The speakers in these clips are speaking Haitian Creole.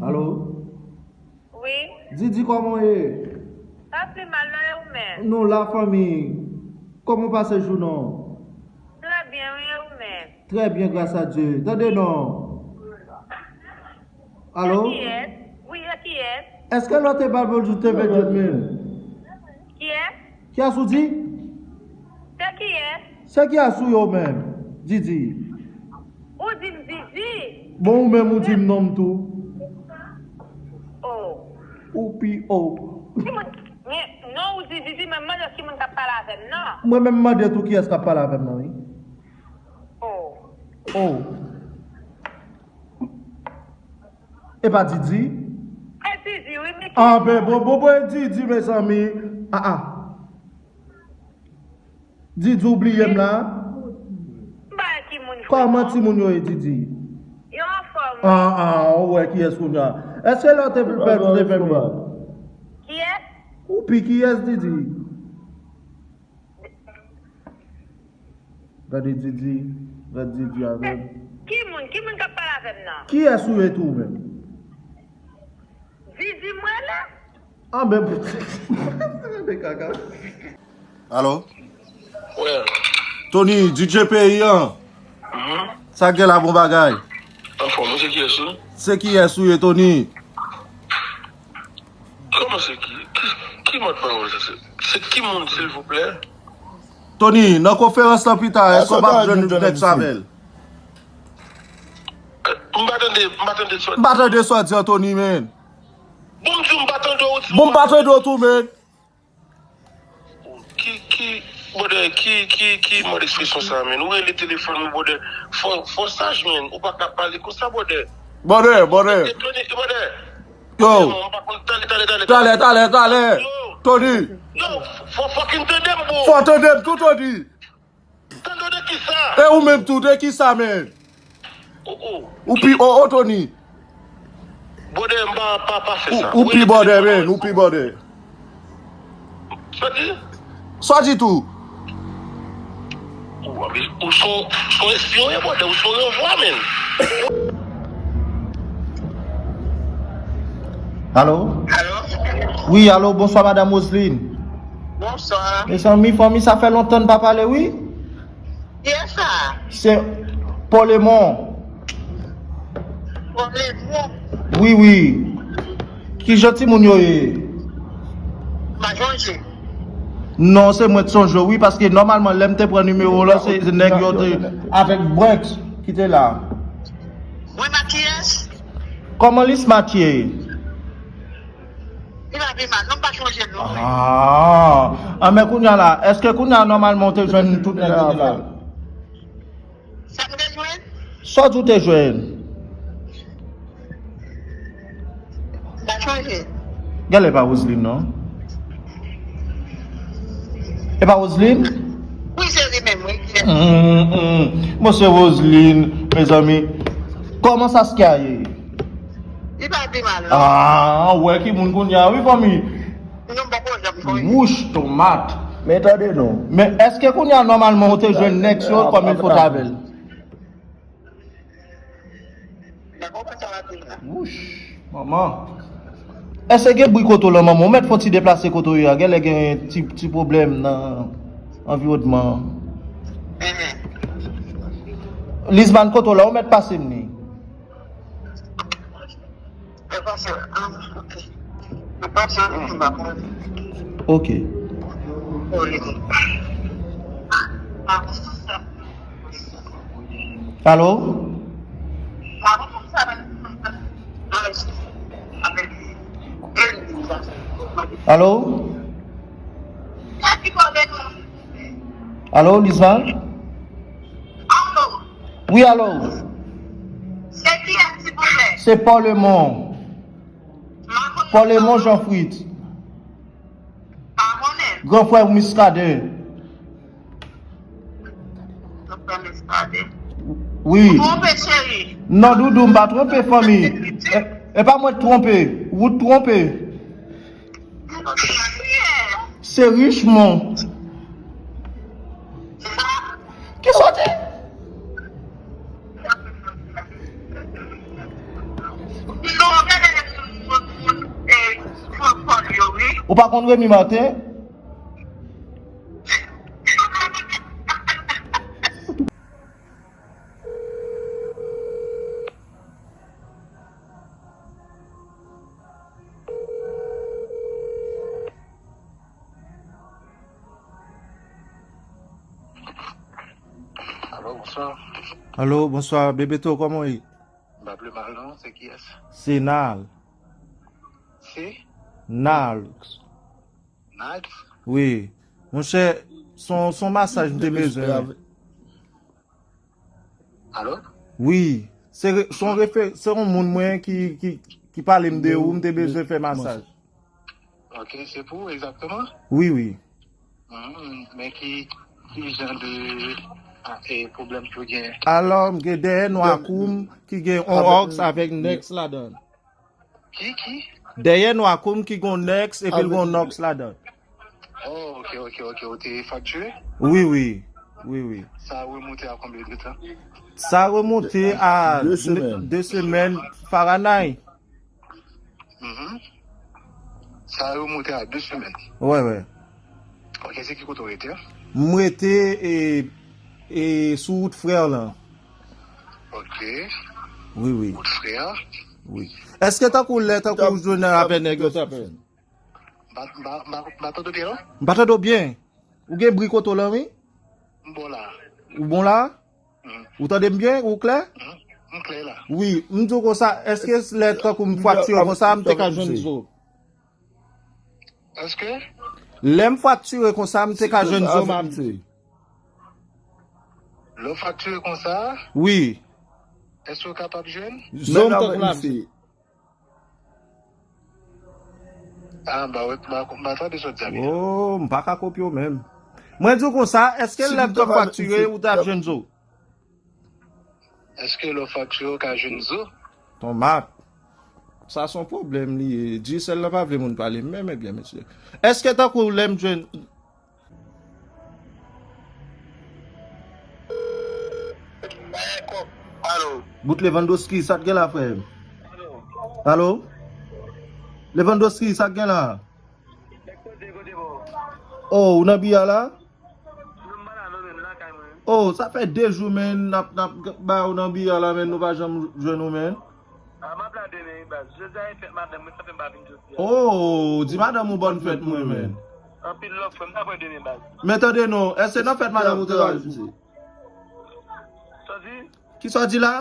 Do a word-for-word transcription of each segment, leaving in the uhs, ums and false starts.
Alo? Wi. Didi, kòman w ye? Pa pi mal non, e ou menm? Nou la, fanmi. Kòman w pase jounen w? Trè byen, wi, e ou menm? Trè byen, gras a Dye. Tande non. Alo? Se kiyès? Wi, se kiyès? Èske lè w te ba l, ou te fè djòb menm? Kiyès? Kiyès ou di? Se kiyès? Se kiyès ou ye ou menm? Didi. Ou di m Didi? Bon, ou menm ou di m non m tou. Oh. Ou pi o. Ki moun, men, non ou di Didi, men m mande ki moun k ap pale avè m nan. Mwen menm m mande tou kiyès k ap pale avè m nan, wi. Oh. Oh. E pa Didi? E Didi, wi, men ki... Ah, ben, bon, bon, bon, e Didi, mezanmi. Ah, ah. Didi, ou bliye m la? M pa wè ki moun jwenn non. Kòman timoun yo ye, Didi? Yo anfòm, wi. Ah, ah, ou wè kiyès kounye a. Èske lè w te vle fè, ou te fè m? Kiyès? Ou pi kiyès, Didi? Gade Didi, gade Didi avè m. Ki moun, ki moun k ap pale avè m nan? Kiyès ou ye tou menm? Didi mwen la? Ah, men, men kaka. Alo? Wè. Tony, D J peyi an. Mhm. Sa k gen la, bon bagay? Anfòm, se kiyès ou? Se kiyès ou ye, Tony? Kòman se ki, ki, ki mòd pawòl sa se? Se ki moun, silvouplè? Tony, nan konferans lan pita, èske w p ap jwenn nèg sa avè l? M pa tande, m pa tande sa w di. M pa tande sa w di an, Tony, men. Bon, m di w m pa tande w, ou di... Bon, m pa tande w tou, men. Ki, ki, brother, ki, ki, ki mòd ekspresyon sa, men? Ou rele telefòn ou, brother. Fò, fò saj, men. Ou pa ka pale konsa, brother. Brother, brother. E, Tony, brother. Yo. Yo, m pa konn, talè, talè, talè, talè, talè, talè. Yo. Tony. Yo, fò fucking tande m, bro. Fò tande m tou, Tony. Tande w de kisa? E ou menm tou, de kisa, men? Oh, oh. Ou pi o, o, Tony. Brother, m pa, pa, pa fè sa. Ou, ou pi brother, men, ou pi brother. Sa di? Sa di tou? Ou, ou son, son espyon, brother, ou son yon vwa, men. Alo? Alo? Wi, alo, bonswa, madam Roseline. Bonswa. Mezanmi, fanmi, sa fè lontan n pa pale, wi. Kiyès sa? Se Polemon. Polemon? Wi, wi. Kijan timoun yo ye? M pa chonje. Non, se mwen t sonje w, wi, paske nòmalman, lè m te pran nimewo w lan, se nèg yo te avèk Branks ki te la. Mwen, Matiyès? Kòman Lismat ye? Li pa pi mal, non, m pa chonje non, men. Ah, ah, men kounye a la, èske kounye a nòmalman ou te jwenn tout nèg ki te la? Sa m te jwenn? Sa w di w te jwenn? M pa chonje. Genlè pa Roseline, non? E pa Roseline? Wi, se li menm, wi. Hum, hum. Bon, se Roseline, mezanmi. Kòman Saskia ye? Li pa pi mal, non. Ah, ou wè ki moun kounye a, wi, fanmi. Non, m poko janm konn. Wouch, tomat. Men tande non. Men èske kounye a nòmalman ou te jwenn nèg yo kòm il faut avè l? Wouch, manman. Èske gen bri kote w lan, manman? Ou mèt fè yon ti deplase kote w ye a. Genlè gen ti, ti pwoblèm nan anviwònman an. Lisman, kote w la, ou mèt pase m li. Ok. Alo? Alo? Alo, Lisman? Wi, alo. Se kiyès, silvouplè? Se Polemon. Polemon Jean Fritz. Gran frè Muscadin. Gran frè Muscadin. Wi. Ou twonpe, cheri. Non, doudou, m pa twonpe, fanmi. E, e pa mwen k twonpe. Ou t twonpe. Se Richemond. Ki sòti? Ou pa konn Remy Martin? Alo, bonswa. Alo, bonswa. Bebeto, kòman w ye? M pa pi mal non, se kiyès? Se Nal. Se? Nal. Nal? Wi. Monchè, se yon, se yon masaj m te bezwen. Alo? Wi. Se re-, se yon refe-, se yon moun mwen ki, ki, ki pale m de ou, m te bezwen fè masaj. Ok, se pou ou egzakteman? Wi, wi. Hmm, men ki, ki jan de, a, e, pwoblèm ki w gen? Alò, m gen dèyè nwa kou m ki gen yon ox avèk nèks ladan l. Ki, ki? Dèyè nwa kou m ki gen yon nèks epi l gen yon ox ladan l. Oh, ok, ok, ok. Ou te fraktire? Wi, wi. Wi, wi. Sa remonte a konbyen de tan? Sa remonte a de semèn. De semèn Fahrenheit. Mhm. Sa remonte a de semèn. Wè, wè. Ok, se ki kote w rete a? M rete, e, e, sou wout Frè lan. Ok. Wi, wi. Wout Frè. Wi. Èske tankou lè tankou w jwenn avè nèg yo, tankou M pa, m pa, m pa, m pa tande w byen, non? M pa tande w byen. Ou gen bri kote w lan, wi? M bon la. Ou bon la? Mhm. Ou tande m byen? Ou klè? Mhm. M klè la. Wi, m di w konsa, èske lè tankou m fraktire konsa, m te ka jwenn zo? Èske? Lè m fraktire konsa, m te ka jwenn zo, m ap di. Lè w fraktire konsa? Wi. Èske w kapab jwenn? Zo m tankou la. Ah, ba wè, ba, ba tande sa w di a byen. Oh, m pa ka kopye w menm. Mwen di w konsa, èske lè m t ap fraktire, ou t ap jwenn zo? Èske lè w fraktire, ou ka jwenn zo? Tonmat. Sa se yon pwoblèm li ye. Digicel la pa vle moun pale menm, ebyen, mesye. Èske tankou lè m jwenn Alo. Bout Lewandowski, sa k gen la, frè m? Alo? Lewandowski, sa k gen la? Oh, ou nan biya la? Oh, sa fè de jou, men, n ap, n ap ba ou nan biya la, men nou pa janm jwenn ou, men. Ah, m ap la demen, wi, baz. Jodi a e fèt madanm mwen, sa fè m pa vin jodi a. Oh, di madanm ou bòn fèt mwen, men. Anpil love, frè m, n ap wè demen, baz. Men tande non, èske nan fèt madanm ou te pral di? Sa w di? Kisa w di la?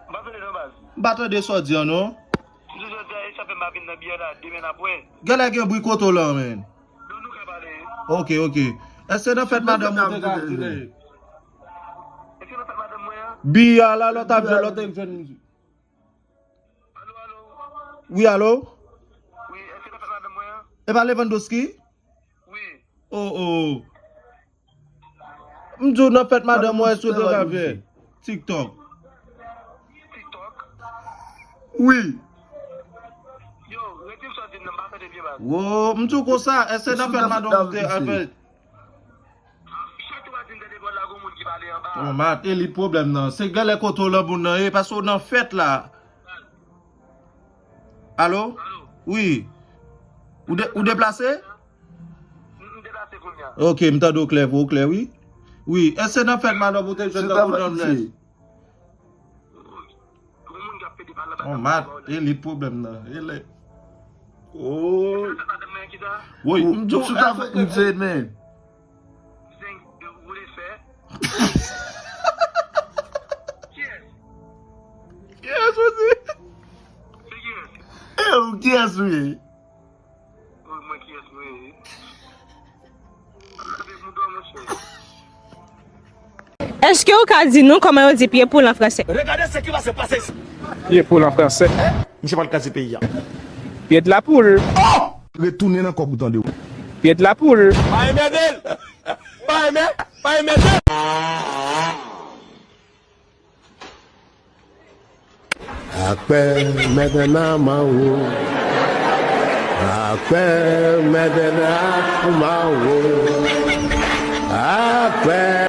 M pa tande non, baz. M pa tande sa w di an, non. M di jodi a e sa fè m pa vin nan biya la, demen n ap wè. Genlè gen bri kote w lan, men. Non, nou ka pale. Ok, ok. Èske nan fèt madanm ou te ka vin? Èske nan fèt madanm mwen an? Biya la, lè w t ap jwe, lè w te jwenn. Wi, alo? Wi, èske nan fèt madanm mwen an? E pa Lewandowski? Wi. Oh, oh. M di w nan fèt madanm mwen, èske w te ka fè TikTok? TikTok? Wi. Yo, rete m sòti nan, m pa tande byen, baz. Wo, m di w konsa, èske nan fèt madanm ou te ka fè? Chak jou w pa di m tande vòl la, gon moun ki pale anba. Oh, Martelly, pwoblèm nan. Se genlè kote w lan moun nan ye, paske w nan fèt la. Alo? Alo? Wi. Ou de-, ou deplase? M, m deplase kounye a. Ok, m tande w klè, vre w klè, wi. Wi, èske nan fèt madanm ou te jwenn tankou nan nèj? Gon moun k ap pede pale anba. Oh, Martelly, pwoblèm nan. E lè. Oh. Woy, m di w, sou ta fè m se men. Zeng, ou vle fè? Kiyès? Kiyès ou di? Se kiyès? E ou kiyès ou ye? Ou mwen kiyès mwen ye? Gade moudon, monchè. Èske ou ka di nou kòman yo di pye poul an fransè? Regardez ce qui va se passer ici. Pye poul an fransè. Misye pral kraze peyi a. Pied de la poule. Retounen nan kòb ou tande w. Pied de la poule. Pa enmède l. Pa enmè-, pa enmède l. Akpè mèt nan man ou. Akpè mèt nan man ou. Akpè